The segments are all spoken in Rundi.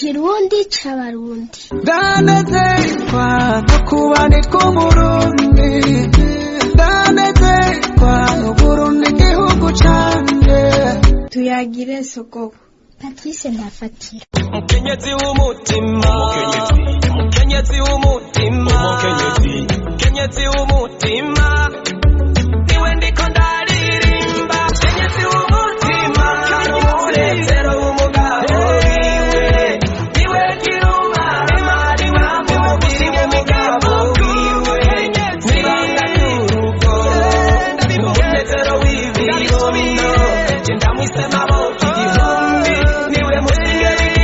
Ikirundi c'Abarundi. Ndanezerwa no kuba nitwa Umurundi, ndanezerwa n'Uburundi igihugu canje. Tuyagire sogoko. Patrice Ntafatira. Mukenyezi w'umutima, mukenyezi w'umutima, mukenyezi w'umutima, niwe ndiko ndaririmba. Mukenyezi w'umutima, umunezero w'umugabo wiwe, niwe kirumara umubiri w'umugabo wiwe, n'ibanga ry'urugo, umunezero w'ibibondo, je ndamwise maboko igihumbi, niwe musinge w'igihugu.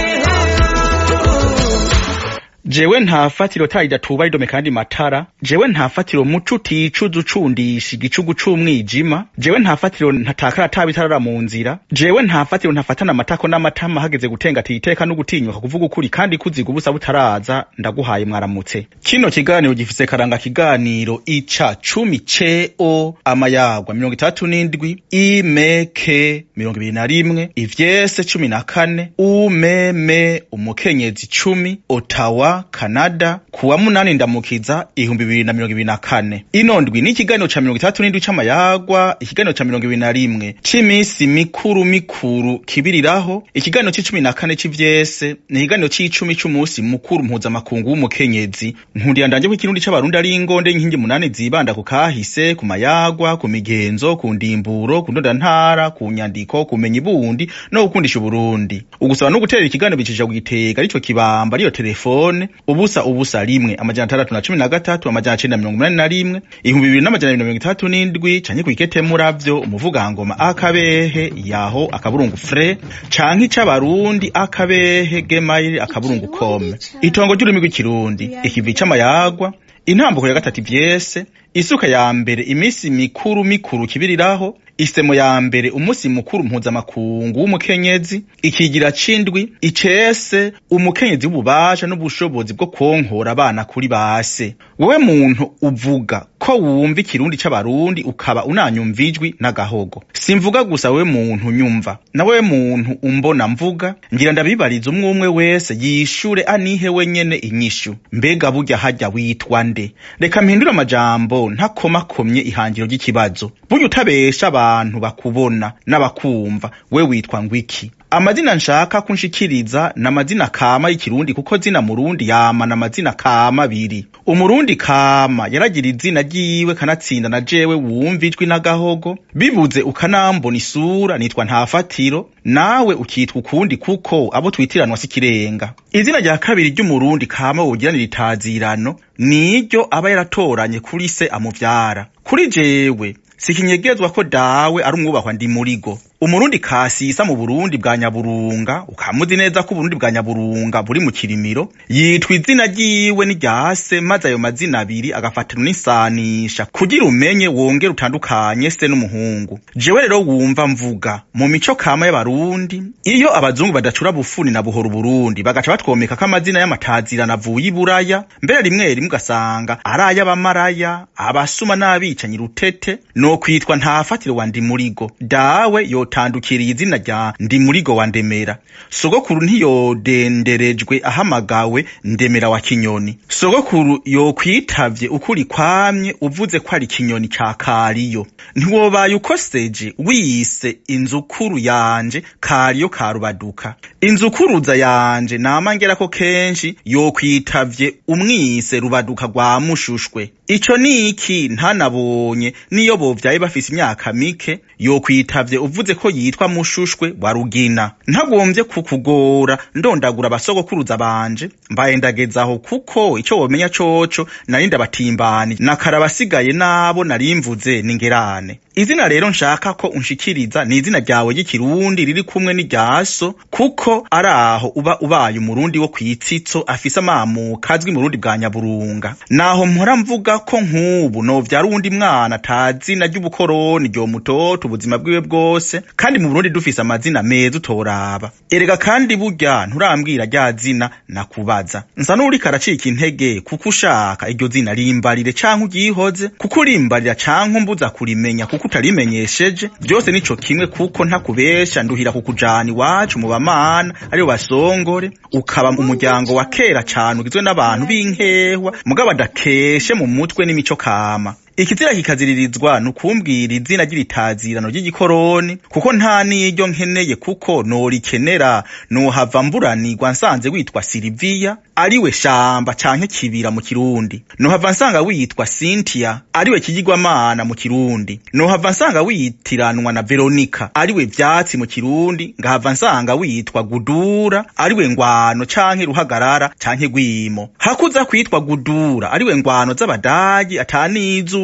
Jewe nta fatiro taridatuba ridome kandi matara. Jewe nta fatiro muco uticuza ucundisha igicugu c'umwijima. Jewe nta fatiro ntatakara tabitarara mu nzira. Jewe nta fatiro ntafatana amatako n'amatama hageze gutenga titeka no gutinyuka kuvuga ukuri kandi kuziga ubusa butaraza. Ndaguhaye mwaramutse. Kino kiganiro gifise karanga kiganiro ica 10 co amayagwa 37 imeke 21 ivyese 14 umeme umukenyezi 10 Ottawa, Canada, kuwa 8 Ndamukiza 2024. Ino ndwi ni ikiganiro ca 37 c'amayagwa, ikiganiro ca 21 c'imisi mikuru mikuru kibiriraho, ikiganiro c'icumi na kane c'ivyese ni ikiganiro c'icumi c'umunsi mukuru mpuzamakungu w'umukenyezi. Nkundira ndanje ko ikirundi c'Abarundi ari ingonde inkingi munani zibanda ku kahise, ku mayagwa, ku migenzo, ku ndimburo, ku ndondantara, ku nyandiko, kumenya ibundi no gukundisha Uburundi. Ugusaba no guterera ikiganiro bicisha ku gitega arico kibamba ariyo telefone 0 0 1 613 981 2267 canke kwikete muravyo umuvugangoma akabehe yaho akaburungu fre canke ic'Abarundi akabehe gmail akaburungu com. Itongo ry'ururimi rw'Ikirundi, ikivi c'amayagwa, intambuko ya gatatu ivyese, isuka ya mbere imisi mikuru mikuru kibiriraho, isemo ya mbere umunsi mukuru mpuzamakungu w'umukenyezi, ikigira c'indwi icese umukenyezi w'ububasha n'ubushobozi bwo kwonkora abana kuri base. Wewe muntu uvuga ko wumva ikirundi c'Abarundi ukaba unanyumva ijwi n'agahogo, simvuga gusa wewe muntu nyumva na wewe muntu umbona mvuga, ngira ndabibariza umwe umwe wese yishure anihe wenyene inyishu. Mbega burya harya witwa nde? Reka mpindure amajambo ntakomakomye ihangiro ry'ikibazo. Burya utabesha abantu bakubona n'abakumva, we witwa ngwiki? Amazina nshaka kunshikiriza ni amazina kama y'ikirundi, kuko zina murundi yama na amazina kama abiri. Umurundi kama yaragira izina ryiwe kanatsinda na jewe wumva ijwi n'agahogo, bibuze ukanambona isura nitwa Ntafatiro, nawe ukitwa ukundi kuko abo twitiranwa si ikirenga. Izina rya kabiri ry'umurundi kama wogiranira itazirano niryo aba yaratoranye kuri se amuvyara. Kuri jewe sikinyegezwa ko dawe ari umwubahwa ndi murigo. Umurundi kasisa mu Burundi bwa Nyaburunga, ukamuzi neza ko Uburundi bwa Nyaburunga buri mu Kirimiro, yitwa izina ryiwe n'iryase, maze ayo mazina abiri agafatana n'isanisha kugira umenye wongere utandukanye se n'umuhungu. Jewe rero wumva mvuga mu mico kama y'Abarundi, iyo abazungu badacura bufuni na buhoro Burundi bagaca batwomeka ko amazina y'amatazirano avuye iburaya, mbere rimwe rimwe ugasanga ari ay'abamaraya, abasuma n'abicanyi rutete, no kwitwa Ntafatiro wa Ndimurigo. Dawe yotandukiriye izina rya Ndimurigo wa Ndemera. Sogokuru ntiyodenderejwe ahamagawe Ndemera wa Kinyoni. Sogokuru yokwitavye ukuri kwamye uvuze ko ari Kinyoni ca Kariyo. Ntiwobaye ukoseje wiyise inzukuru yanje Kariyo ka Rubaduka. Inzukuruza yanje nama ngerako kenshi yokwitavye umwise Rubaduka rwa Mushushwe. Ico niki ntanabonye niyo bovyaye bafise imyaka mike yokwitavye uvuze ko yitwa Mushushwe wa Rugina. Ntagomvye kukugora ndondagura abasogokuruza banje, mbaye ndagezaho kuko ico womenya coco nari ndabatimbani nakarabasigaye nabo narimvuze ningerane. Izina rero nshaka ko unshikiriza ni izina ryawe ry'ikirundi riri kumwe n'iryaso, kuko ari aho uba ubaye umurundi wo kwitsitso afise amamuka azwi mu Burundi bwa Nyaburunga. Naho mpora mvuga ko nk'ubu novyara uwundi mwana atazina ry'ubukoroni ryomutoto ubuzima bwiwe bwose, kandi mu Burundi dufise amazina meza utoraba. Erega kandi burya nturambwira rya zina nakubaza. Nsa n'uriko aracika intege kuko ushaka iryo zina rimbarire canke uryihoze, kuko urimbarira canke umbuza kurimenya kuko utarimenyesheje, vyose nico kimwe kuko ntakubesha nduhira kukujana iwacu mu bamana aribo basongore. Ukaba umuryango wa kera cane ugizwe n'abantu b'inkehwa mugabo badakeshe mu mutwe n'imico kama. Ikizira kikaziririzwa nukumbwira izina ry'itazirano ry'igikoroni, kuko nta niryo nkeneye, kuko norikenera nohava mburanirwa nsanze witwa Silvia ariwe shamba canke kibira mu Kirundi, nohava nsanga witwa Cynthia ariwe kigirwamana mu Kirundi, nohava nsanga witiranwa na Veronica ariwe vyatsi mu Kirundi, ngahava nsanga witwa Gudura ariwe ngwano canke ruhagarara canke gwimo. Hakuza kwitwa Gudura ariwe ngwano z'abadagi atanizu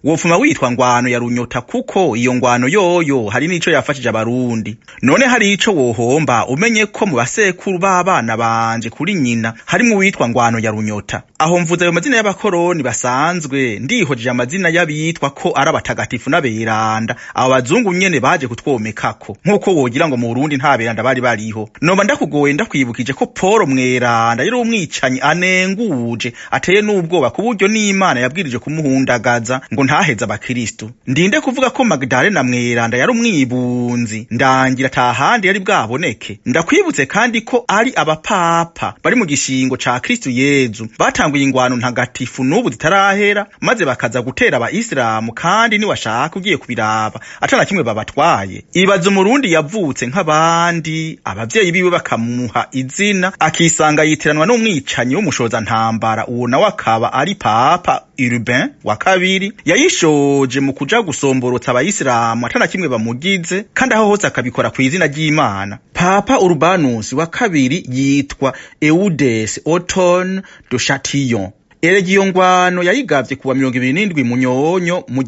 wofuma witwa ngwano ya runyota, kuko iyo ngwano yoyo hari nico yafashije abarundi. None hari ico wohomba umenye ko mu basekuru b'abana banje kuri nyina harimwo uwitwa ngwano ya runyota. Aho mvuze ayo mazina y'abakoroni basanzwe, ndihojeje amazina y'abitwa ko ari abatagatifu n'aberanda, abo bazungu nyene baje kutwomekako, nk'uko wogira ngo mu Burundi nta beranda bari bariho. Noba ndakugoye ndakwibukije ko Paul Mweranda yari umwicanyi anenguje ateye n'ubwoba, ku buryo n'Imana yabwirije kumuhundagaza ngo ntaheze abakristo. Ndinde kuvuga ko Magdalena Mweranda yari umwibunzi ndangira atahandi yari bwaboneke. Ndakwibutse kandi ko ari abapapa bari mu gishingo ca Kristo Yezu batanguye ingwano ntagatifu n'ubu zitarahera, maze bakaza gutera abayisilamu, kandi niwashaka ugiye kubiraba atana kimwe babatwaye. Ibaza umurundi yavutse nk'abandi, abavyeyi biwe bakamuha izina akisanga yitiranwa n'umwicanyi w'umushoza ntambara, uwo nawe akaba ari Papa Urbain wa kabiri yayishoje mu kuja gusomborotsa abayisilamu atana kimwe bamugize, kandi aho hose akabikora ku izina ry'Imana. Papa Urbanus wa kabiri yitwa Eudes Oton de Chatillon. Erega iyo ngwano yayigavye kuwa 27 Munyonyo mu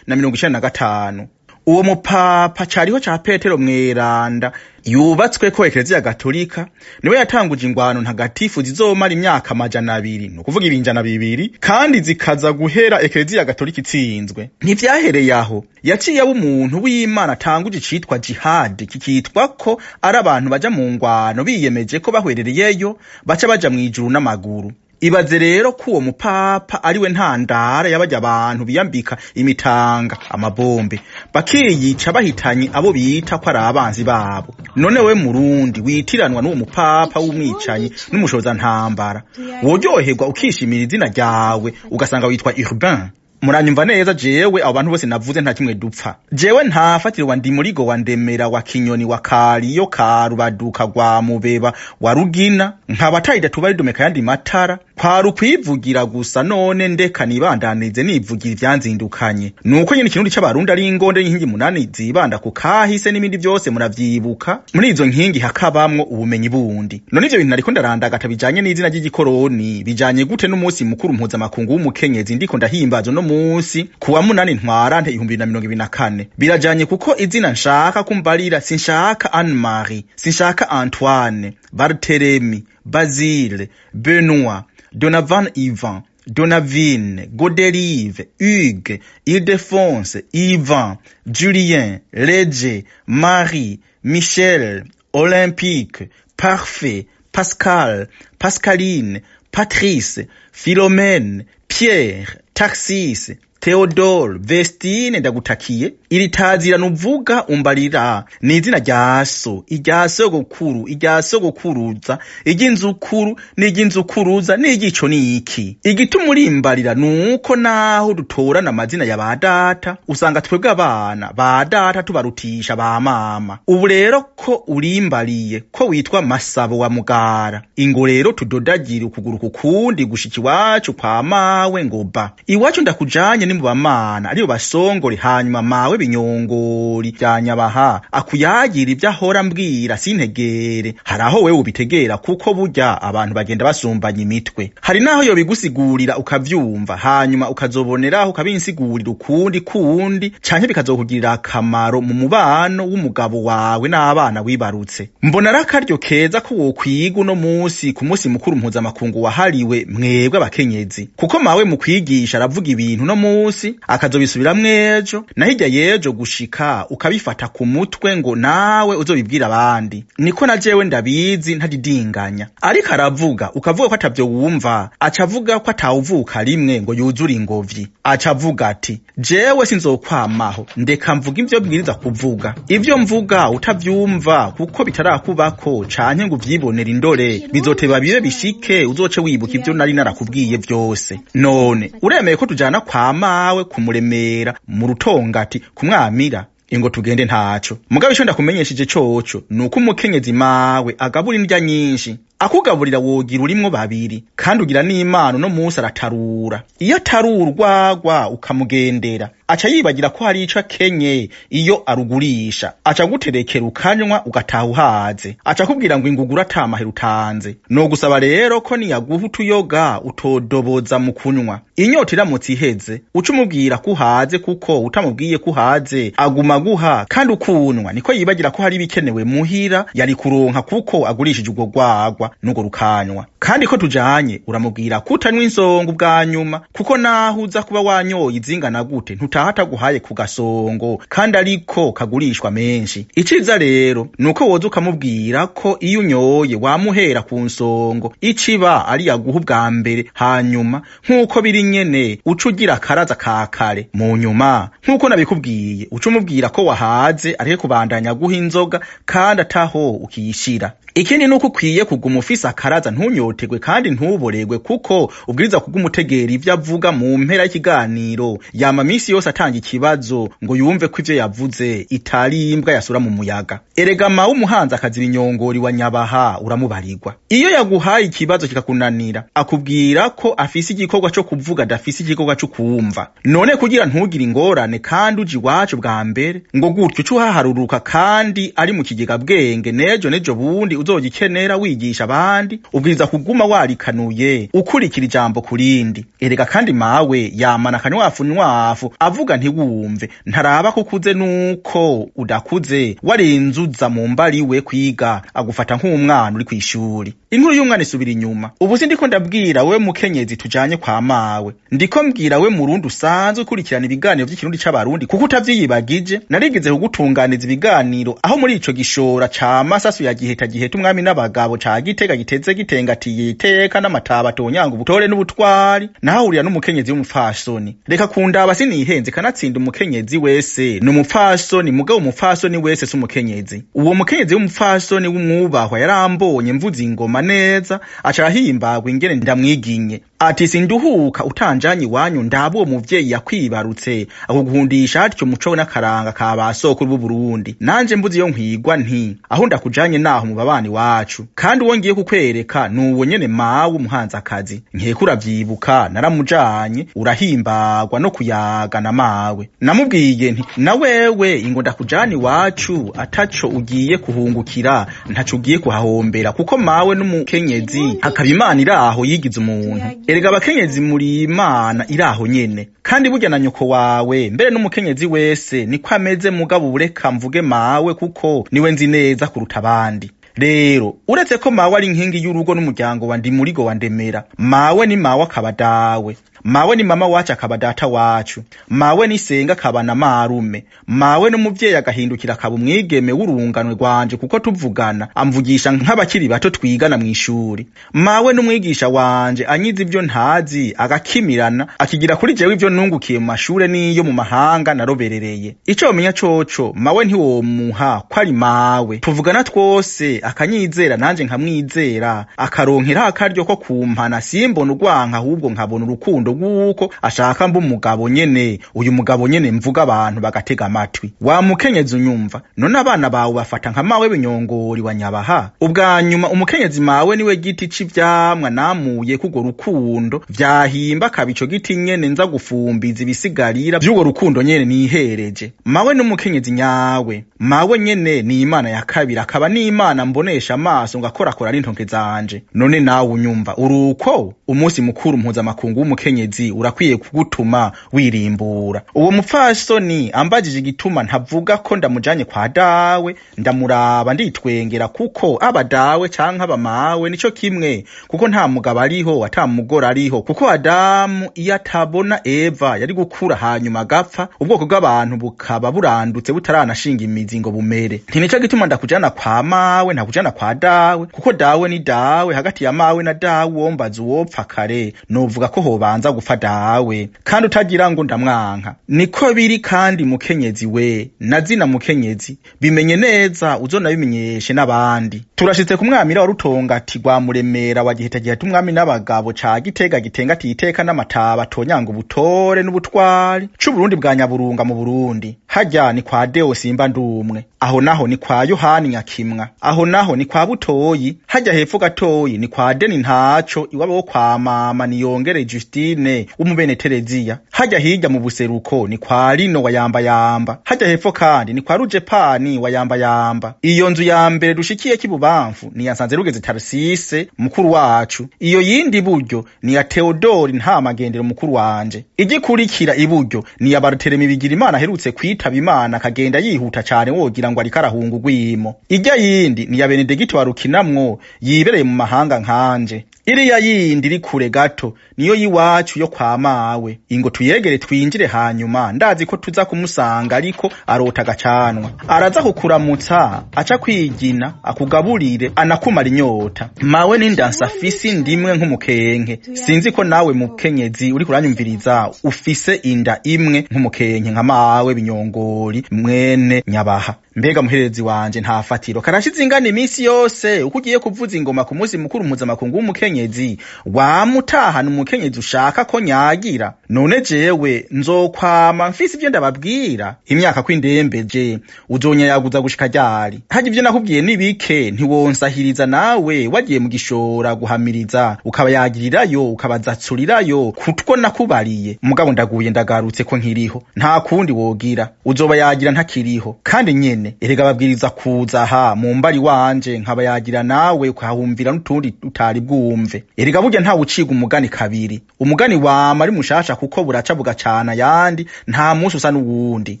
1095. Uwo mupapa cariho ca Petero Mweranda yubatswe ko Eklezia Gatolika, niwe yatanguje ingwano ntagatifu zizomara imyaka 200, ni ukuvuga 200, kandi zikaza guhera Eklezia Gatolika itsinzwe. Ntivyahereye aho, yaciye aba umuntu w'Imana atanguje icitwa jihad, kikitwa ko ari abantu baja mu ngwano biyemeje ko bahwerereyeyo baca baja mw'ijuru n'amaguru. Ibaze rero ko uwo mupapa ariwe ntandara y'abarya abantu biyambika imitanga amabombe bakiyica bahitanye abo bita ko ari abanzi babo. None we murundi witiranwa n'uwo mupapa w'umwicanyi n'umushoza ntambara, woryoherwa ukishimira izina ryawe ugasanga witwa Urbain? Muranyumva neza, jewe abo bantu bose navuze nta kimwe dupfa. Jewe ntafatirwa ndi murigo wa Ndemera wa Kinyoni wa Kariyo ka Rubaduka rwa Mubeba wa Rugina, nkaba atayida tuba ridomeka yandi matara kwari ukwivugira gusa. None ndeka nibandanize nivugira ivyanzindukanye. Nuko nyene ikirundi c'abarundi ari ingonde y'inkingi 8 zibanda ku kahise n'ibindi vyose muravyibuka. Muri izo nkingi hakabamwo ubumenyi bundi. None ivyo bintu nariko ndarandagata bijanye n'izina ry'igikoroni bijanye gute n'umunsi mukuru mpuzamakungu w'umukenyezi ndiko ndahimbaza no munsi kuwa 8 Ntwarante 2024? Birajanye kuko izina nshaka kumbarira sinshaka Anne Marie, sinshaka Antoine, Barthelemy, Basile, Benoit, Donovan, Ivan, Donavine, Godelive, Hugues, Ildefonse, Ivan, Julien, Leger, Marie, Michel, Olympique, Parfait, Pascal, Pascaline, Patrice, Philomène, Pierre, Taxis, Theodore, Vestine. Ndagutakiye iri tazira nuvuga umbarira ni izina rya so, irya sogokuru, irya sogokuruza, iry'inzukuru n'iry'inzukuruza n'igico niki. Igituma urimbarira nuko naho dutorana amazina ya ba data usanga twebwe abana ba data tubarutisha ba mama. Ubu rero ko urimbariye ko witwa Masabo wa Mugara, ingo rero tudodagira ukuguru kukundi gushika iwacu kwa mawe ngo ba iwacu ndakujanye ni mu bamana aribo basongore, hanyuma mawe binyongori vya Nyabaha akuyagira ivyo ahora mbwira sintegere. Hari aho wewe ubitegera kuko burya abantu bagenda basumbanya imitwe, hari naho yobigusigurira ukavyumva, hanyuma ukazoboneraho ukabinsigurira ukundi kundi, canke bikazokugirira akamaro mu mubano w'umugabo wawe n'abana wibarutse. Mbona ari akaryo keza ko wokwiga uno musi ku musi mukuru mpuzamakungu wahariwe mwebwe abakenyezi, kuko mawe mu kwigisha aravuga ibintu no munsi munsi, akazobisubiramwo ejo na hirya y'ejo, gushika ukabifata ku mutwe ngo nawe uzobibwira abandi. Niko na jewe ndabizi ntadidinganya. Ariko aravuga ukavuga ko atavyo wumva, aca avuga ko atawuvuka rimwe ngo yuzure ingovyi. Aca avuga ati jewe sinzokwamaho, ndeka mvuga ivyo bwiriza kuvuga. Ivyo mvuga utavyumva kuko bitarakubako canke ngo uvyibonere indore, bizoteba bibe bishike uzoce wibuka ivyo nari narakubwiye vyose. None uremeye ko tujana kwa mawe kumuremera mu rutongati kumwamira? Ingo tugende ntaco. Mugabo ico ndakumenyesheje coco nuko umukenyezi mawe agabura indya nyinshi, akugaburira wogira urimwo babiri, kandi ugira n'Imana uno munsi aratarura. Iyo atarurwagwa ukamugendera aca yibagira ko hari ico akenye iyo arugurisha, aca aguterekera ukanywa ugataha uhaze, aca akubwira ngo ingugura atamahera utanze. Nogusaba rero ko niyaguha utuyoga utodoboza mu kunywa. Inyota iramutse iheze uca umubwira ko uhaze, kuko utamubwiye ko uhaze aguma aguha kandi ukunwa, niko yibagira ko hari ibikenewe muhira yari kuronka kuko agurishije urwo rwagwa n'urwo rukanywa. Kandi ko tujanye uramubwira ko utanywa insongo ubwa nyuma, kuko naho uza kuba wanyoye izingana gute ntutaha ataguhaye ku gasongo, kandi ariko kagurishwa menshi. Iciza rero nuko woza ukamubwira ko iyo unyoye wamuhera ku nsongo, iciba ari yaguha ubwa mbere, hanyuma nk'uko biri nyene uca ugira akaraza ka kare mu nyuma. Nk'uko nabikubwiye uca umubwira ko wahaze areke kubandanya aguha inzoga kandi ataho ukiyishira. Ikindi nuko ukwiye kuguma ufise akaraza, ntunyotegwe kandi ntuboregwe, kuko ubwiriza kuguma utegera ivyo avuga mu mpera y'ikiganiro. Yama misi yose atanga ikibazo ngo yumve ko ivyo yavuze itari imbwa yasura mu muyaga. Erega mawe umuhanzi akazi ibinyongori wa Nyabaha uramubarirwa. Iyo yaguhaye ikibazo kikakunanira akubwira ko afise igikorwa co kuvuga adafise igikorwa co kumva. None kugira ntugire ingorane kandi uji iwacu bwa mbere ngo gutyo uce uhaharuruka kandi ari mu kigega bwenge nejo nejo bundi uzogikenera wigisha abandi, ubwiriza kuguma warikanuye ukurikira ijambo kurindi. Erega kandi mawe yamana akanywafu nywafu avuga ntiwumve, ntaraba ko ukuze nuko udakuze, warinzuza mu mbari we kwiga agufata nk'umwana uri kw'ishuri. Inkuru y'umwana isubira inyuma. Ubu sindiko ndabwira we mukenyezi tujanye kwa mawe, ndiko mbwira we murundi usanzwe ukurikirana ibiganiro vy'ikirundi c'abarundi, kuko utavyiyibagije narigeze kugutunganiza ibiganiro aho muri ico gishora ca masasu ya Giheta Giheta umwami n'abagabo ca Gitega giteze gitengatiye iteka n'amataba atonyanga ubutore n'ubutwari, nahahurira n'umukenyezi w'umupfasoni. Reka kundaba sinihenze, kanatsinda umukenyezi wese ni umupfasoni, mugabo umupfasoni wese si umukenyezi. Uwo mukenyezi w'umupfasoni w'umwubahwa yarambonye mvuze ingoma neza, aca arahimbagwa ingene ndamwiginye ati sinduhuka utanjanye iwanyu ndaba uwo muvyeyi yakwibarutse akuguhundisha atyo umuco n'akaranga ka ba sokuru b'Uburundi. Nanje mbuze iyo nkwigwa nti aho ndakujanye naho mu babana iwacu, kandi uwo ngiye kukwereka nuwo nyene mawe umuhanzakazi. Nkeka uravyibuka naramujanye urahimbagwa no kuyaga na mawe. Namubwiye nti na wewe ingo ndakujana iwacu ataco ugiye kuhungukira, ntaco ugiye kuhahombera, kuko mawe n'umukenyezi akaba Imana iraho yigize umuntu. Erega abakenyezi muri Imana iraho nyene, kandi burya na nyoko wawe mbere n'umukenyezi wese niko ameze, mugabo ureka mvuge mawe kuko niwe nzi neza kuruta abandi. Rero uretse ko mawe ari inkingi y'urugo n'umuryango wa Ndimurigo wa Ndemera, mawe ni mawe akaba dawe, mawe ni mama wacu akaba data wacu, mawe ni senga akaba na marume, mawe n'umuvyeyi agahindukira akaba umwigeme w'urunganwe rwanje, kuko tuvugana amvugisha nk'abakiri bato twigana mw'ishuri. Mawe n'umwigisha wanje anyiza ivyo ntazi agakimirana akigira kuri jewe ivyo nungukiye mu mashure n'iyo mu mahanga naroberereye. Ico womenya coco mawe ntiwomuha ko ari mawe, tuvugana twose akanyizera nanje nkamwizera, akaronkera akaryo ko kumpana, simbona urwanka ahubwo nkabona urukundo rw'uko ashaka mba umugabo nyene, uyu mugabo nyene mvuga abantu bagatega amatwi. Wa mukenyezi unyumva, none abana bawe bafata nka mawe binyongori wa Nyabaha? Ubwa nyuma umukenyezi mawe niwe giti c'ivyamwa namuye k'urwo rukundo, vyahimba akaba ico giti nyene nza gufumbiza ibisigarira vy'urwo rukundo nyene nihereje. Mawe n'umukenyezi nyawe, Mawe nyene ni Imana ya kabiri, akaba n'Imana mbonesha amaso ngakorakora n'intonke zanje. None nawe unyumva uruko umunsi mukuru mpuzamakungu w'umukenyezi urakwiye kugutuma wirimbura. Uwo mupfasoni ambajije igituma ntavuga ko ndamujanye kwa dawe, ndamuraba nditwengera, kuko aba dawe canke aba mawe nico kimwe, kuko nta mugabo ariho ata mugore ariho, kuko Adamu iyo atabona Eva yari gukura hanyuma agapfa, ubwoko bw'abantu bukaba burandutse butaranashinga imizi ngo bumere. Nti nico gituma ndakujana kwa mawe ntakujana kwa dawe, kuko dawe ni dawe, hagati ya mawe na dawe wombaza uwopfa kare novuga ko hobanza gupfa dawe, kandi utagira ngo ndamwanka. Niko biri kandi mukenyezi we na zina mukenyezi, bimenye neza uzonabimenyeshe n'abandi. Turashitse ku mwamira wa Rutongati rwa Muremera wa Giheta giheta umwami n'abagabo ca Gitega gitenga titeka n'amataba tonyanga ubutore n'ubutwari c'Uburundi bwa Nyaburunga mu Burundi. Harya ni kwa Deo Simba ndumwe, aho naho ni kwa Yohani Nyakimwa, aho naho ni kwa Butoyi, harya hepfo gatoyi ni kwa Deni Ntaco iwabo wo kwa mama Niyongere Justine w'umubene Tereziya, harya hirya mu buseruko ni kwa Lino wa Yambayamba, harya hepfo kandi ni kwa Rujepani wa Yambayamba. Iyo nzu ya mbere dushikiye k'ibubamfu ni ya Nsanzerugeze Tarsise mukuru wacu, iyo yindi buryo ni ya Theodori Ntamagendero mukuru wanje, igikurikira iburyo ni ya Barutheremi Bigirimana aherutse kwitaba Imana akagenda yihuta cane wogira ngo ariko arahunga urwimo, irya yindi ni ya Benedegito wa Rukinamwo yibereye mu mahanga nkanje, iriya yindi iri kure gato niyo yiwacu yo kwa mawe. Ingo tuyegere twinjire, hanyuma ndazi ko tuza kumusanga ariko arota agacanwa, araza kukuramutsa aca kwigina akugaburire anakumara inyota. Mawe n'indansa afise indimwe nk'umukenke, sinzi ko nawe mukenyezi uri kuranyumviriza ufise inda imwe nk'umukenke nka mawe Binyongori mwene Nyabaha. Mbega muherezi wanje nta fatiro karashize ingana iminsi yose uko ugiye kuvuza ingoma ku munsi mukuru mpuzamakungu w'umukenyezi wamutahana umukenyezi ushaka ko nyagira. None jewe nzokwama mfise ivyo ndababwira imyaka kwindembeje uzonyayaguza gushika ryari? Harya ivyo nakubwiye nibike ntiwonsahiriza nawe wagiye mu gishora guhamiriza ukabayagirirayo ukabazatsurirayo kutwo nakubariye. Mugabo ndaguye ndagarutse ko nkiriho, nta kundi wogira uzobayagira ntakiriho. Kandi nyene erega babwiriza kuza aha mu mbari wanje nkabayagira nawe ukahumvira n'utundi utari bwumve. Erega burya ntawe uciga umugani kabiri, umugani wama ari mushasha kuko buraca bugacana yandi, nta munsi usa n'uwundi.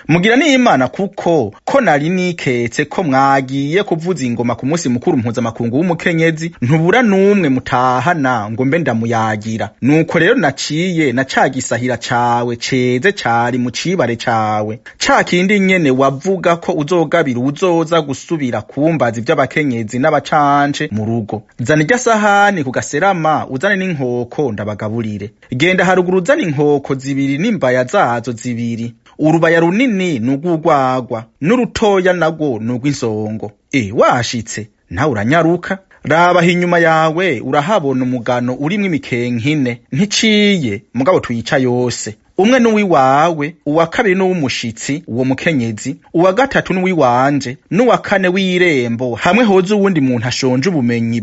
Mugira n'Imana kuko ko nari niketse ko mwagiye kuvuza ingoma ku munsi mukuru mpuzamakungu w'umukenyezi ntubura n'umwe mutahana ngo mbe ndamuyagira. Nuko rero naciye na ca gisahira cawe ceze cari mu cibare cawe, ca kindi nyene wavuga ko uzogabira uzoza gusubira kumbaza ivy'abakenyezi n'abacance mu rugo. Zana irya sahani ku gaserama uzane n'inkoko ndabagaburire. Genda haruguru uzane inkoko zibiri n'imbaya zazo zibiri, urubaya runini nugurwagwa n'urutoya nagwo nugw'insongo. Washitse nawe uranyaruka, raba inyuma yawe urahabona umugano urimwo imikenke ine, nticiye mugabo tuyica yose. Umwe n'uwiwawe, uwa kabiri n'uw'umushitsi uwo mukenyezi, uwa gatatu n'uwiwanje, n'uwa kane w'irembo, hamwe hoza uwundi muntu ashonje ubumenyi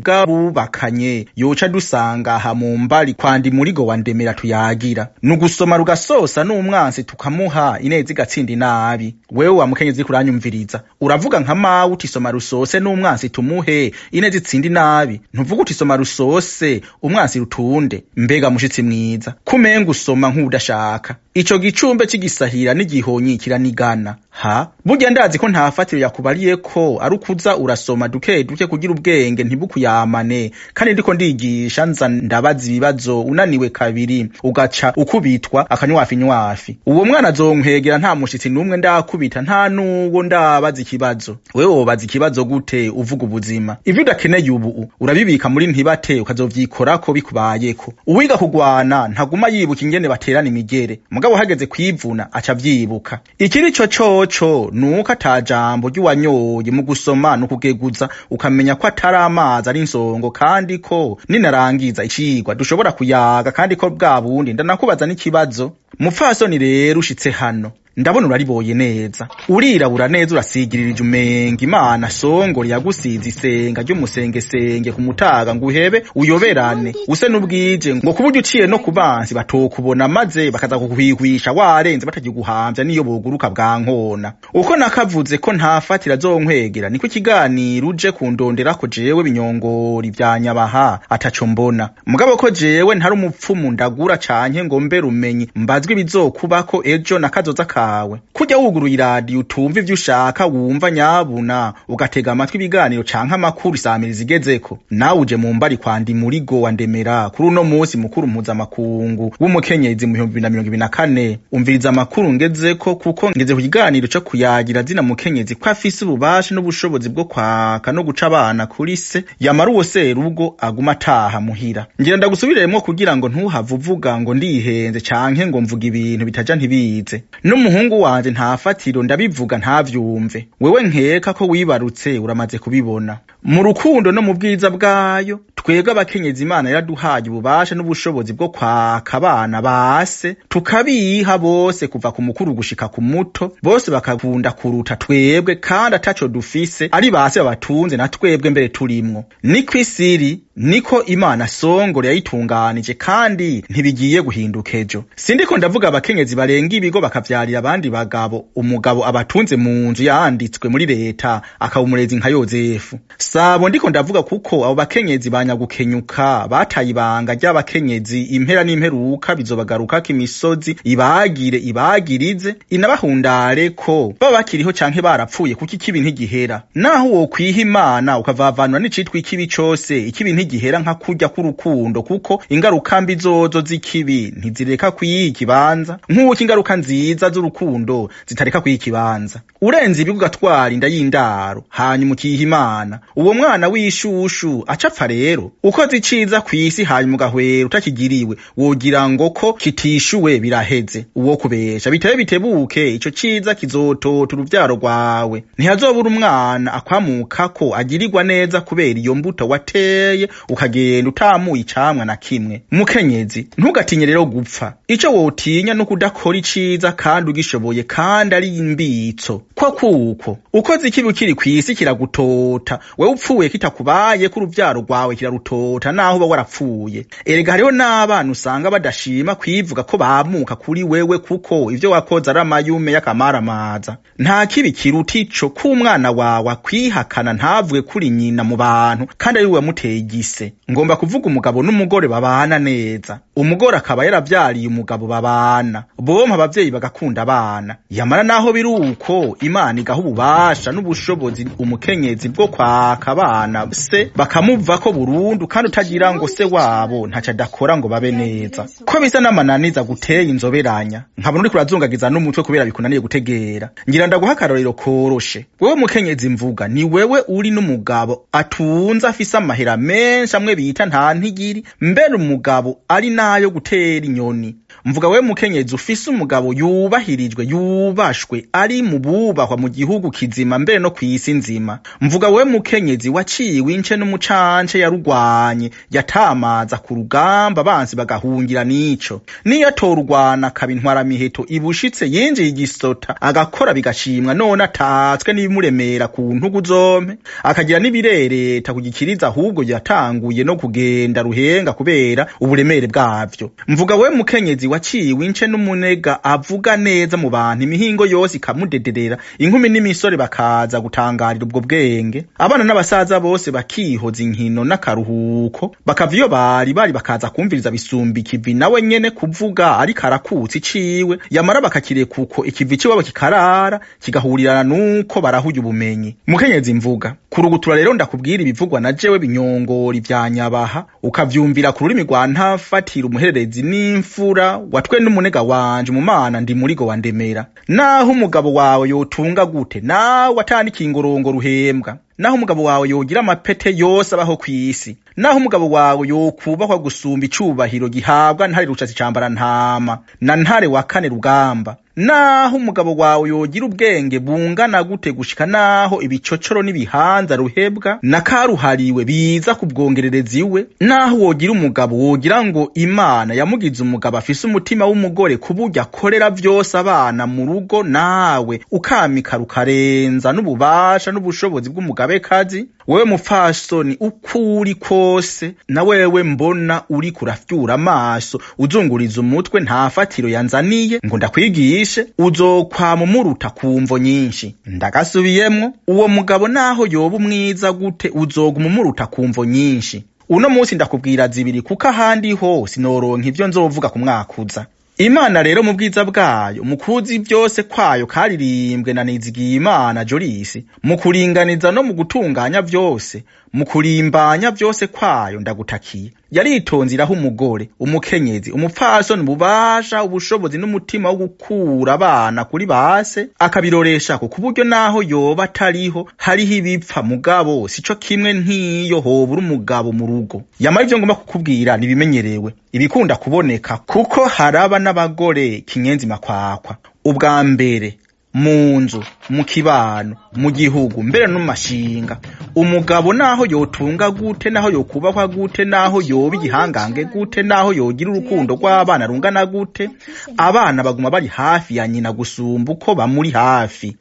bw'abubakanye yoca dusanga aha mu mbari kwandi murigo wa Ndemera tuyagira. Nugusoma rugasosa n'umwansi tukamuha ineza igatsinda inabi. Wewe wa mukenyezi kuranyumviriza uravuga nka mawe uti soma rusose n'umwansi tumuhe ineza itsinda inabi, ntuvuga uti soma rusose umwansi rutunde. Mbega mushitsi mwiza kumenga usoma nk'udashaka. Ico gicumbe c'igisahira n'igihonyi kiranigana. Ha burya ndazi ko nta fatiro yakubariye ko ari ukuza urasoma duke duke kugira ubwenge ntibukuyamane, kandi ndiko ndigisha nza ndabaza ibibazo unaniwe kabiri ugaca ukubitwa akanywafi nywafi. Uwo mwana azonkwegera nta mushitsi n'umwe ndakubita, nta nuwo ndabaza ikibazo. Wewe wobaza ikibazo gute uvuga ubuzima? Ivyo udakeneye ubu urabibika muri ntibate ukazovyikorako bikubayeko. Uwiga kugwana ntaguma yibuka ingene baterana imigere, mugabo hageze kwivuna aca avyibuka. Ikiri co coco nuko atajambo ry'uwanyoye mu gusoma nukugeguza ukamenya ko atari amazi ari insongo, kandi ko ninarangiza icigwa dushobora kuyaga, kandi ko bwa bundi ndanakubaza n'ikibazo. Mupfasoni rero ushitse hano, ndabona urariboye neza, urirabura neza, urasigirira umenga Imana songore yagusize isenga ry'umusengesenge ku mutaga ngo uhebe uyoberane use n'ubwije, ngo kuburyo uciye no ku bansi batokubona maze bakaza kukwihwisha warenze batagiguhamvya niyo boguruka bwa nkona. Uko nakavuze ko ntafatira zonkwegera, niko ikiganiro uje kundonderako jewe binyongori vya Nyabaha ataco mbona. Mugabo ko jewe ntari umupfumu ndagura canke ngo mbe rumenyi mbazwe ibizokubako ejo na kazoza kawe. Kurya wuguruye iradiyo utumva ivyo ushaka wumva nyabuna, ugatega amatwi ibiganiro canke amakuru isamiriza igezeko, nawe uje mu mbari kwa Ndimurigo wa Ndemera kuri uno musi mukuru mpuzamakungu w'umukenyezi mu 2024. Umviriza amakuru ngezeko, kuko ngeze ku kiganiro co kuyagira zina mukenyezi ko afise ububasha n'ubushobozi bwo kwaka no guca abana kuri se, yamara uwo serugo aguma ataha muhira. Ngira ndagusubiremwo kugira ngo ntuhave uvuga ngo ndihenze canke ngo mvuga ibintu bitaja ntibize. N'umuhungu wanje ntafatiro ndabivuga ntavyumve. Wewe nkeka ko wibarutse uramaze kubibona. Mu rukundo no mu bwiza bwayo, twebwe abakenyezi Imana yaraduhaye ububasha n'ubushobozi bwo kwaka abana base, tukabiha bose kuva ku mukuru gushika ku muto, bose bakakunda kuruta twebwe, kandi ataco dufise ari base babatunze na twebwe mbere turimwo. Niko isiri, niko Imana songore yayitunganije, kandi ntibigiye guhinduka ejo. Sindiko ndavuga abakenyezi barenga ibigo bakavyarira abandi bagabo, umugabo abatunze mu nzu yanditswe muri leta akaba umurezi nka Yozefu. Sabo ndiko ndavuga, kuko abo bakenyezi banyagukenyuka bataye ibanga ry'abakenyezi, impera n'imperuka bizobagarukako imisozi ibagire ibagirize inabahundare ko baba bakiriho canke barapfuye, kuko ikibi ntigihera. Naho wokwiha Imana ukavavanura n'icitwa ikibi cose, ikibi ntigihera nka kurya k'urukundo, kuko ingaruka mbi zozo z'ikibi ntizireka kwiha ikibanza nk'uko ingaruka nziza z'urukundo zitareka kwiha ikibanza. Urenze ibigo ugatwara inda y'indaro hanyuma ukiha Imana, uwo mwana w'ishushu acapfa rero. Ukoze iciza kw'isi hanyuma ugahwera utakigiriwe, wogira ngo ko kitishuwe biraheze. Uwo kubesha bitebe bitebuke, ico ciza kizotota uruvyaro rwawe. Ntihazobura umwana akwamukako agirirwa neza kubera iyo mbuto wateye, ukagenda utamuye icamwa na kimwe. Mukenyezi, ntugatinye rero gupfa. Ico wotinya no kudakora iciza kandi ugishoboye, kandi ari imbitso. Ko kuko ukoze ikibi ukiri kw'isi kiragutota, wewe upfuye kitakubaye ko uruvyaro rwawe kirarutota naho uba warapfuye. Erega hariho n'abana usanga badashima kwivuga ko bamuka kuri wewe, kuko ivyo wakoze ari amayume y'akamaramaza. Nta kibi kiruta ico k'umwana wawe akwihakana ntavuge kuri nyina mu bantu, kandi ari we wamuteye igise. Ngomba kuvuga umugabo n'umugore babana neza, umugore akaba yaravyariye umugabo babana, bompa abavyeyi bagakunda abana. Yamara naho biri uko, Imana igaha ububasha n'ubushobozi umukenyezi bwo kwaka abana se bakamuvako burundu, kandi utagira ngo se wabo ntaco adakora ngo babe neza. Ko bisa n'amananiza guteye inzoberanya, nkabona uriko urazungagiza n'umutwe kubera bikunaniye gutegera. Ngira ndaguha akarorero koroshe. Wewe mukenyezi mvuga, ni wewe uri n'umugabo atunze afise amahera menshi amwe bita nta ntigiri, mbere umugabo ari nayo gutera inyoni. Mvuga wewe mukenyezi ufise umugabo yubahirijwe yubashwe ari mu bubahwa mu gihugu kizima mbere no kw'isi nzima. Mvuga wewe mukenyezi waciwe ince n'umucance yarugwanye yatamaza ku rugamba abansi bagahungira nico. Niyo atorwana akaba intwaramiheto ibushitse yinjiye igisota agakora bigashimwa, none atatswe n'ibimuremera ku ntugu zompe, akagira n'ibirereta kugikiriza, ahubwo yatanguye no kugenda ruhenga kubera uburemere bwavyo. Mvuga wewe mukenyezi waciwe ince n'umunega avuga neza mu bantu, imihingo yose ikamudederera, inkumi n'imisore bakaza gutangarira ubwo bwenge, abana n'abasaza bose bakihoza inkino n'akaruhuko, bakava iyo bari bari bakaza kumviriza bisumba ikivi nawe nyene kuvuga ariko arakutsa iciwe, yamara bakakireka uko ikivi ciwabo kikarara kigahurirana nuko barahuye ubumenyi. Mukenyezi mvuga kurugutura rero ndakubwira ibivugwa na jewe binyongori vya Nyabaha, ukavyumvira ku rurimi rwa ntafatira umuhererezi n'imfura watwe n'umunega wanje mu mana ndi murigo wa Ndemera. Naho umugabo wawe yotunga gute, nawe atandika ingorongo ruhembwa, naho umugabo wawe yogira amapete yose abaho kw'isi, naho umugabo wawe yokubahwa gusumba icubahiro gihabwa ntare rucatsi cambara ntama na ntare wa kane rugamba, Naho umugabo wawe yogira ubwenge bungana gute gushika naho ibicocoro n'ibihanza ruhebwa na karuhariwe biza kubwongerereza iwe, naho wogira umugabo wogira ngo Imana yamugize umugabo afise umutima w'umugore kuburyo akorera vyose abana mu rugo, nawe ukamika rukarenza n'ububasha n'ubushobozi bw'umugabekazi, wewe mupfasoni uko uri kose na wewe mbona uri kurafyura amaso uzunguriza umutwe nta fatiro yanzaniye ngo ndakwigishe, uzokwama umuruta ku mvo nyinshi. Ndagasubiyemwo, uwo mugabo naho yoba umwiza gute uzoguma umuruta ku mvo nyinshi. Uno munsi ndakubwira zibiri kuko ahandi ho sinoronka ivyo nzovuga ku mwakuza. Imana rero mu bwiza bwayo, mu kuzi byose kwayo karirimbwe na Nizigiyimana Jolis, mu kuringaniza no mu gutunganya vyose, mu kurimbanya vyose kwayo ndagutakiye. Yaritonze iraho umugore, umukenyezi, umupfasoni ububasha, ubushobozi n'umutima wo gukura abana kuri base, akabiroresha ku buryo naho yoba atariho hariho ibipfa mugabo sico kimwe nk'iyo hobura umugabo mu rugo. Yamara ivyo ngomba kukubwira nibimenyerewe, ibikunda kuboneka kuko haraba n'abagore kinyenzi makwakwa. Ubwa mbere mu nzu, mu kibano, mu gihugu, mbere no mu mashinga, umugabo naho yotunga gute, naho yokubakwa gute, naho yoba igihangange gute, naho yogira urukundo rw'abana rungana gute, abana baguma bari hafi ya nyina gusumba uko bamuri hafi.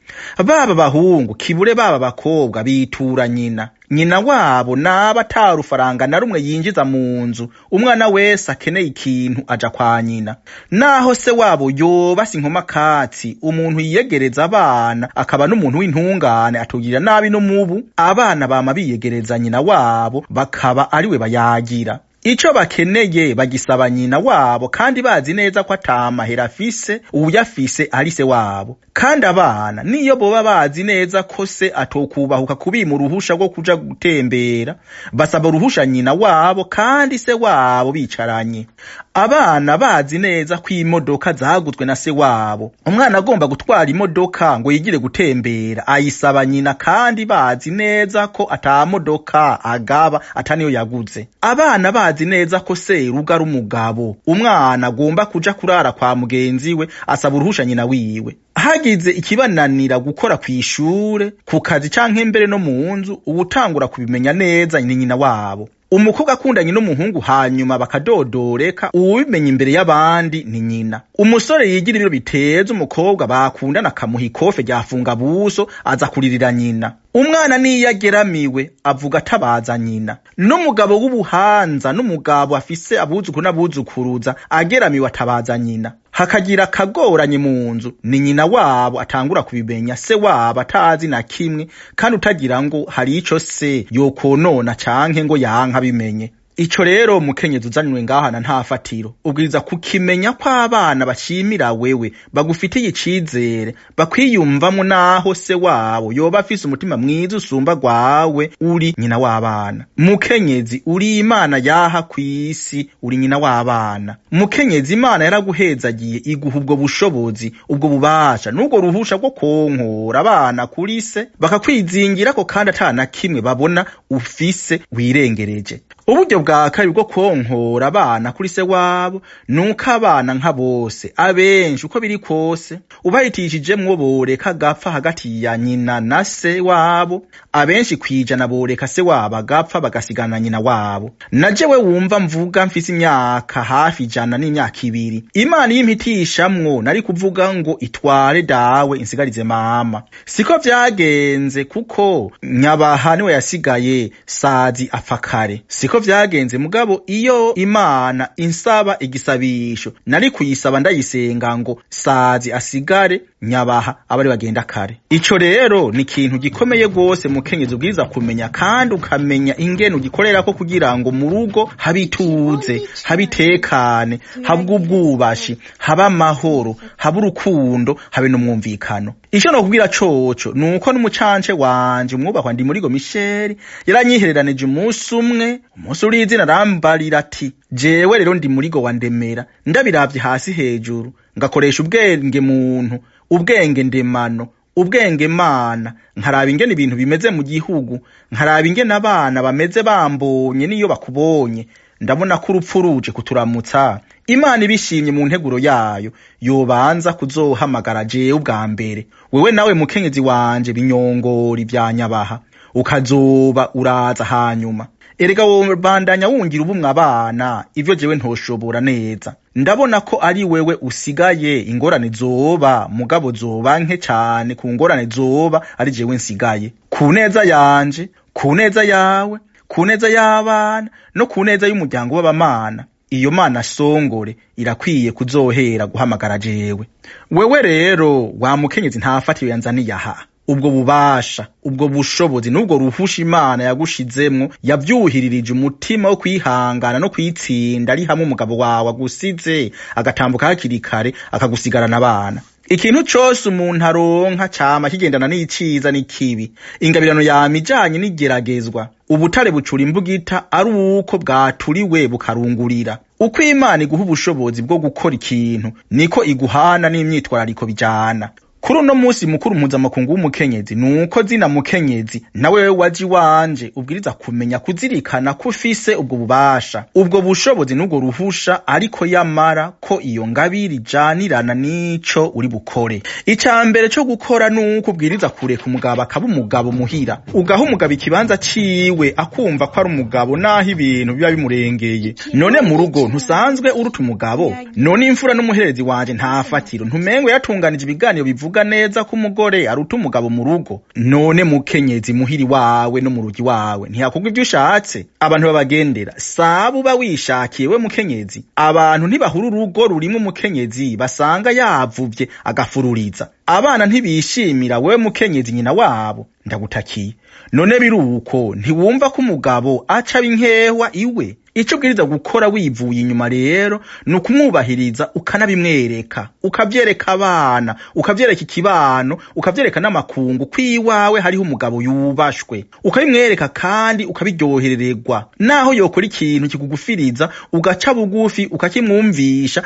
Baba bahungu kibure baba bakobwa bitura nyina. Nyina wabo naba atarufaranga na rumwe yinjiza mu nzu, umwana wese akeneye ikintu aja kwa nyina. Naho se wabo yoba sinkoma katsi, umuntu yiyegereza abana akaba n'umuntu w'intungane atugirira nabi no mubu, abana bama biyegereza nyina wabo bakaba ariwe bayagira. Ico bakeneye bagisaba nyina wabo kandi bazi neza ko atamahera afise, uwuyafise ari se wabo. Kandi abana niyo boba bazi neza ko se atokubahuka kubima uruhusha rwo kuja gutembera, basaba uruhusha nyina wabo kandi se wabo bicaranye. Abana bazi neza ko imodoka zaguzwe na se wabo. Umwana agomba gutwara imodoka ngo yigire gutembera ayisaba nyina kandi bazi neza ko atamodoka agaba ataniyo yaguze. Abana bazi neza ko seruga ari umugabo, umwana agomba kuja kurara kwa mugenzi we asaba uruhusha nyina wiwe. Hagize ikibananira gukora kw'ishure, ku kazi canke mbere no mu nzu, uwutangura kubimenya neza ni nyina wabo. Umukobwa akundanye n'umuhungu hanyuma bakadodoreka, uwubimenya imbere y'abandi ni nyina. Umusore yigira ibiro biteza umukobwa bakundana akamuha ikofe ryafunga buso aza kuririra nyina. Umwana niyo ageramiwe avuga atabaza nyina. N'umugabo w'ubuhanza n'umugabo afise abuzukuru n'abuzukuruza ageramiwe atabaza nyina. Hakagira akagoranye mu nzu ni nyina wabo atangura kubimenya, se wabo atazi na kimwe, kandi utagira ngo hari ico se yokonona canke ngo yanka bimenye. Ico rero mukenyezi uzanywe ngaha na nta fatiro, ubwiriza kukimenya ko abana bashimira wewe, bagufitiye icizere, bakwiyumvamo naho se wabo yoba afise umutima mwiza usumba gwawe, uri nyina w'abana. Mukenyezi uri Imana yaha kw'isi, uri nyina w'abana. Mukenyezi Imana yaraguhezagiye iguha ubwo bushobozi, ubwo bubasha n'ubwo ruhusha rwo konkora abana kuri se, bakakwizingirako kandi ata na kimwe babona ufise wirengereje. Uburyo bwa kabiri bwo konkora abana kuri se wabo nuko abana nka bose abenshi uko biri kose ubahitishijemwo boreka gapfa hagati ya nyina na se wabo, abenshi kwijana boreka se wabo agapfa bagasigana nyina wabo. Na jewe wumva mvuga mfise imyaka hafi 100 n'imyaka 2, Imana yimpitishamwo nari kuvuga ngo itware dawe insigarize mama. Siko vyagenze kuko Nyabaha niwe yasigaye Sazi apfa kare. Siko vyagenze mugabo iyo Imana insaba igisabisho nari kuyisaba ndayisenga ngo Sazi asigare Nyabaha abari bagenda kare. Ico rero ni ikintu gikomeye gose mukenyezi ubwiza kumenya, kandi ukamenya ingene ugikorerako kugira ngo mu rugo habituze, habitekane, habwe ubwubashi, habe amahoro, habe urukundo, habe n'umwumvikano. Ico nokubwira coco nuko n'umucance wanje umwubahwa Ndimurigo Michel yaranyihereranije umunsi umwe, umunsi urizina arambarira ati jewe rero Ndimurigo wa Ndemera ndabiravye hasi hejuru ngakoresha ubwenge muntu, ubwenge ndemano, ubwenge mana, nkaraba ingene ibintu bimeze mu gihugu, nkaraba ingene abana bameze bambonye niyo bakubonye. Ndabona ko urupfu ruje kuturamutsa. Imana ibishimye mu nteguro yayo yobanza kuzohamagara jewe ubwa mbere. Wewe nawe mukenyezi wanje binyongori vya Nyabaha, ukazoba uraza hanyuma. Erega wobandanya wungira ubumwe abana, ivyo jewe ntoshobora neza. Ndabona ko ari wewe usigaye, ingorane zoba mugabo zoba nke cane ku ngorane zoba ari jewe nsigaye. Ku neza yanje, ku neza yawe, ku neza y'abana no ku neza y'umuryango w'abamana, iyo mana songore irakwiye kuzohera guhamagara jewe. Wewe rero wa mukenyezi ntafatiro yanzaniye aha, ubwo bubasha, ubwo bushobozi n'ubwo ruhusha Imana yagushizemwo yavyuhiririje umutima wo kwihangana no kwitsinda ari hamwe umugabo wawe agusize agatambuka hakiri kare akagusigarana abana. Ikintu cose umuntu aronka cama kigendana n'iciza n'ikibi. Ingabirano yama ijanye n'igeragezwa. Ubutare bucura imbugita ari uko bwaturiwe bukarungurira. Uko Imana iguha ubushobozi bwo gukora ikintu, niko iguhana n'imyitwarariko bijana. Kuri uno musi mukuru mpuzamakungu w'umukenyezi, nuko zina mukenyezi nawe waje iwanje ubwiriza kumenya kuzirikana ko ufise ubwo bubasha, ubwo bushobozi n'ubwo ruhusha, ariko yamara ko iyo ngabire ijanirana n'ico uri bukore. Ica mbere co gukora nuko ubwiriza kureka umugabo akaba umugabo muhira, ugaha umugabo ikibanza ciwe akumva ko ari umugabo naho ibintu biba bimurengeye. None mu rugo ntusanzwe uruta umugabo? None imfura n'umuherezi wanje nta fatiro, ntumengo yatunganije ibiganiro bivuga neza ko umugore aruta umugabo mu rugo. None mukenyezi muhiri wawe no mu rugi wawe ntihakugwa ivyo ushatse. Abantu babagendera saba uba wishakiye we mukenyezi. Abantu ntibahura urugo rurimwo umukenyezi basanga yavuvye agafururiza. Abana ntibishimira wewe mukenyezi nyina wabo, ndagutakiye. None biruko ntiwumva ko umugabo aca binkehwa iwe? Ico ubwiriza gukora wivuye inyuma rero ni ukumwubahiriza, ukanabimwereka, ukavyereka abana, ukavyereka ikibano, ukavyereka n'amakungu ko iwawe hariho umugabo yubashwe. Ukabimwereka kandi ukabiryoherererwa. Naho yokora ikintu kikugufiriza, ugaca bugufi ukakimwumvisha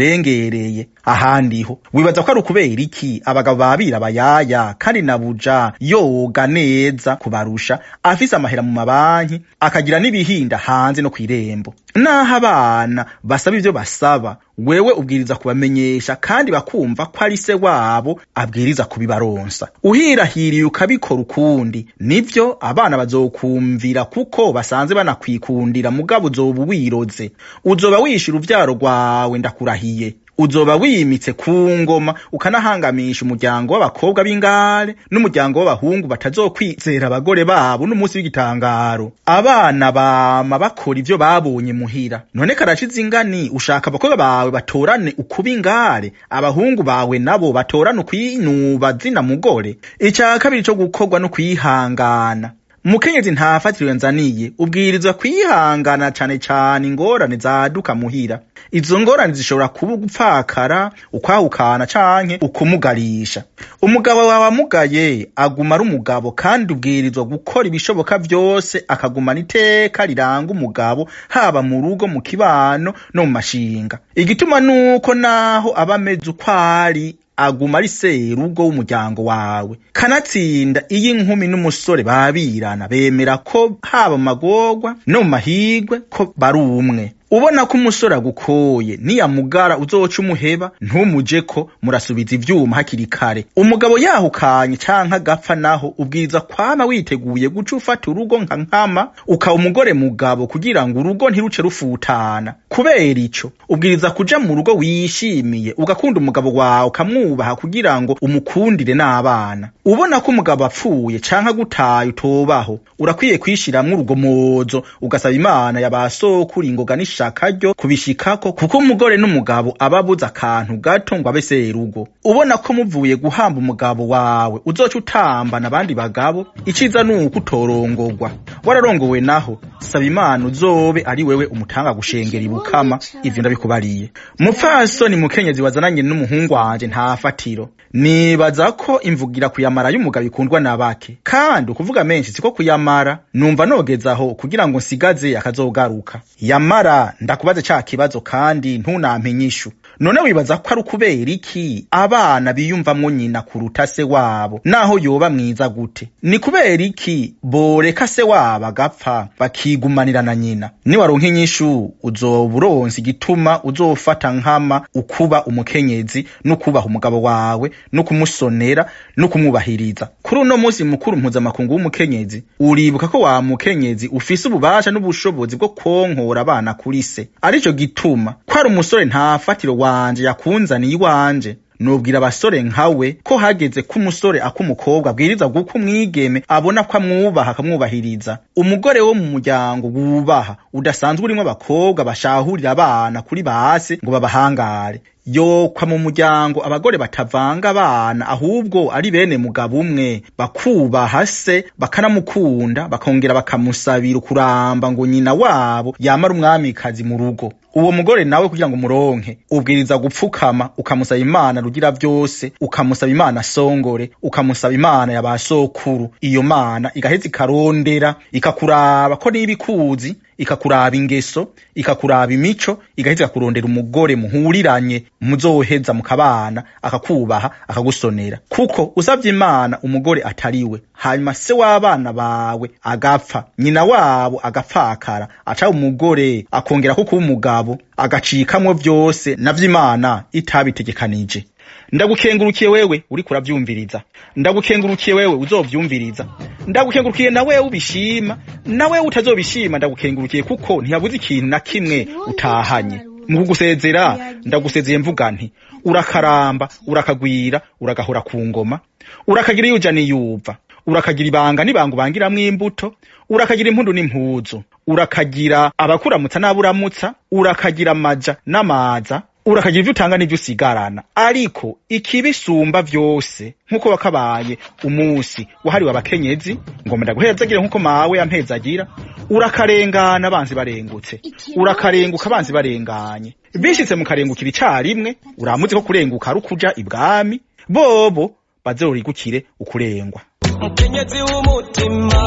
utamurengereye. Ahandiho wibaza ko ari ukubera iki abagabo babira abayaya kandi na buja yoga neza kubarusha, afise amahera mu mabanki, akagira n'ibihinda hanze no kw'irembo. Naho abana basaba ivyo basaba, wewe ubwiriza kubamenyesha kandi bakumva ko ari se wabo abwiriza kubibaronsa. Uhirahiriye ukabikora ukundi, nivyo abana bazokumvira kuko basanze banakwikundira, mugabo uzoba wiroze, uzoba wishe uruvyaro rwawe, ndakurahiye. Uzoba wimitse ku ngoma ukanahangamisha umuryango w'abakobwa b'ingare n'umuryango w'abahungu batazokwizera abagore babo n'umunsi w'igitangaro. Abana bama bakora ivyo babonye muhira. None karashize ingani ushaka abakobwa bawe batorane ukuba ingare, abahungu bawe nabo batorane ukwinuba zina mugore. Ica kabiri co gukorwa no kwihangana. Mukenyezi ntafatiriwe nzaniye, ubwirizwa kwihangana cane cane ingorane zaduka muhira. Izo ngorane zishobora kuba ugupfakara, ukwahukana canke ukumugarisha. Umugabo wawe amugaye aguma ari umugabo, kandi ubwirizwa gukora ibishoboka vyose akagumana iteka riranga umugabo, haba mu rugo, mu kibano no mu mashinga. Igituma nuko naho aba ameze uko ari, aguma ari serugo w'umuryango wawe. Kanatsinda iyo inkumi n'umusore babirana bemera ko haba mu magorwa no mu mahigwe ko bari umwe. Ubona ko umusore agukoye niyamugara uzoca umuheba, ntumujeko, murasubiza ivyuma hakiri kare. Umugabo yahukanye canke agapfa naho ubwiza kwama witeguye guca ufata urugo nka nkama, ukaba umugore mugabo kugira ngo urugo ntiruce rufutana. Kubera ico ubwiriza kuja mu rugo wishimiye, ugakunda umugabo wawe, ukamwubaha kugira ngo umukundire n'abana. Ubona ko umugabo apfuye canke agutaye utobaho, urakwiye kwishiramwo urugomozo, ugasaba Imana ya ba sokuru ingoga n'ishaka ryo kubishikako, kuko umugore n'umugabo aba abuze akantu gato ngo abe serugo. Ubona ko muvuye guhamba umugabo wawe uzoca utambana abandi bagabo, iciza nuko utorongorwa. Wararongowe naho saba Imana uzobe ari wewe umutanga gushengera ibukama, ivyo ndabikubariye. Mupfasoni mukenyezi wazananye n'umuhungu wanje nta fatiro, nibaza ko imvugira kuyamara y'umugabo ikundwa na bake, kandi ukuvuga menshi siko kuyamara. Numva nogezaho kugira ngo nsigaze akazogaruka. Yamara ndakubaze ca kibazo kandi ntunampe inyishu. None wibaza ko ari ukubera iki abana biyumvamwo nyina kuruta se wabo, naho yoba mwiza gute? Ni kubera iki boreka se wabo agapfa bakigumanira na nyina? Niwaronka inyishu uzoba uronse igituma uzofata nkama ukuba umukenyezi no kubaha umugabo wawe no kumusonera no kumwubahiriza. Kuri uno munsi mukuru mpuzamakungu w'umukenyezi, uribuka ko wa mukenyezi ufise ububasha n'ubushobozi bwo konkora abana kuri se. Arico gituma ko ari umusore nta fatiro wanje yakunzaniye iwanje. Nubwira abasore nkawe ko hageze ko umusore ak'umukobwa abwiriza guko umwigeme abona ko amwubaha akamwubahiriza. Umugore wo mu muryango wubaha udasanzwe urimwo abakobwa bashahurira abana kuri base ngo babahangare, yokwa mu muryango abagore batavanga abana ahubwo ari bene mugabo umwe, bakubaha se bakanamukunda, bakongera bakamusabira kuramba ngo nyina wabo yamara umwamikazi mu rugo. Uwo mugore nawe kugira ngo umuronke ubwiriza gupfukama ukamusaba Imana rugira vyose, ukamusaba Imana songore, ukamusaba Imana ya basokuru. Iyo Mana igaheza ikarondera ikakuraba ko niba ikuzi, ikakuraba ingeso, ikakuraba imico, igaheza ikakurondera umugore muhuriranye muzoheza mukabana, akakubaha akagusonera. Kuko usavye Imana umugore atariwe, hanyuma se w'abana bawe agapfa, nyina wabo agapfakara, aca umugore akongera ko kuba umugabo agacikamwo vyose navyo Imana itabitegekanije. Ndagukengurukiye wewe uriko uravyumviriza, ndagukengurukiye wewe uzovyumviriza, ndagukengurukiye na wewe ubishima, na wewe utazobishima ndagukengurukiye, kuko ntiyabuze ikintu na kimwe utahanye. Mu kugusezera ndagusezeye mvuga nti urakaramba, urakagwira, uragahora ku ngoma, urakagira iyo uja niyuva, urakagira ibanga n'ibanga ubangiramwo imbuto, urakagira impundu n'impuzu, urakagira abakuramutsa n'aburamutsa, urakagira amaja n'amaza, urakagira ivyo utanga n'ivyo usigarana. Ariko ikibisumba vyose, nk'uko wakabaye umunsi wahariwe abakenyezi, ngomba ndaguhezagire nk'uko mawe yampezagira, urakarengana abanzi barengutse, urakarenguka abanzi barenganye, bishitse mukarengukira icarimwe, uramuzi ko kurenguka ari ukuja ibwami, bobo bazorigukire ukurengwa. Mukenyezi w'umutima,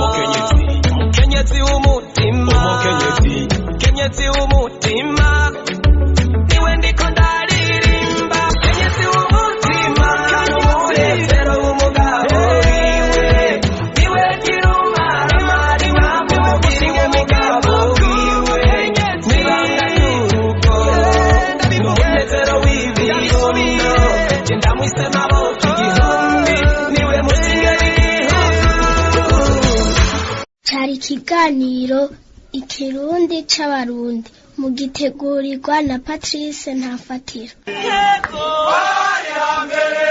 mukenyezi w'umutima, mukenyezi w'umutima, niwe ndiko ndaririmba. Mukenyezi w'umutima, umunezero w'umugabo wiwe, niwe kirumara marima mubiri w'umugabo wiwe, n'ibanga ry'urugo, umunezero w'ibibondo, genda mwise maboko igihumbi, niwe musinga w'igihugu. Cari ikiganiro Ikirundi c'Abarundi mugitegurirwa na Patrice Ntafatiro. Hepfo, hari hambere.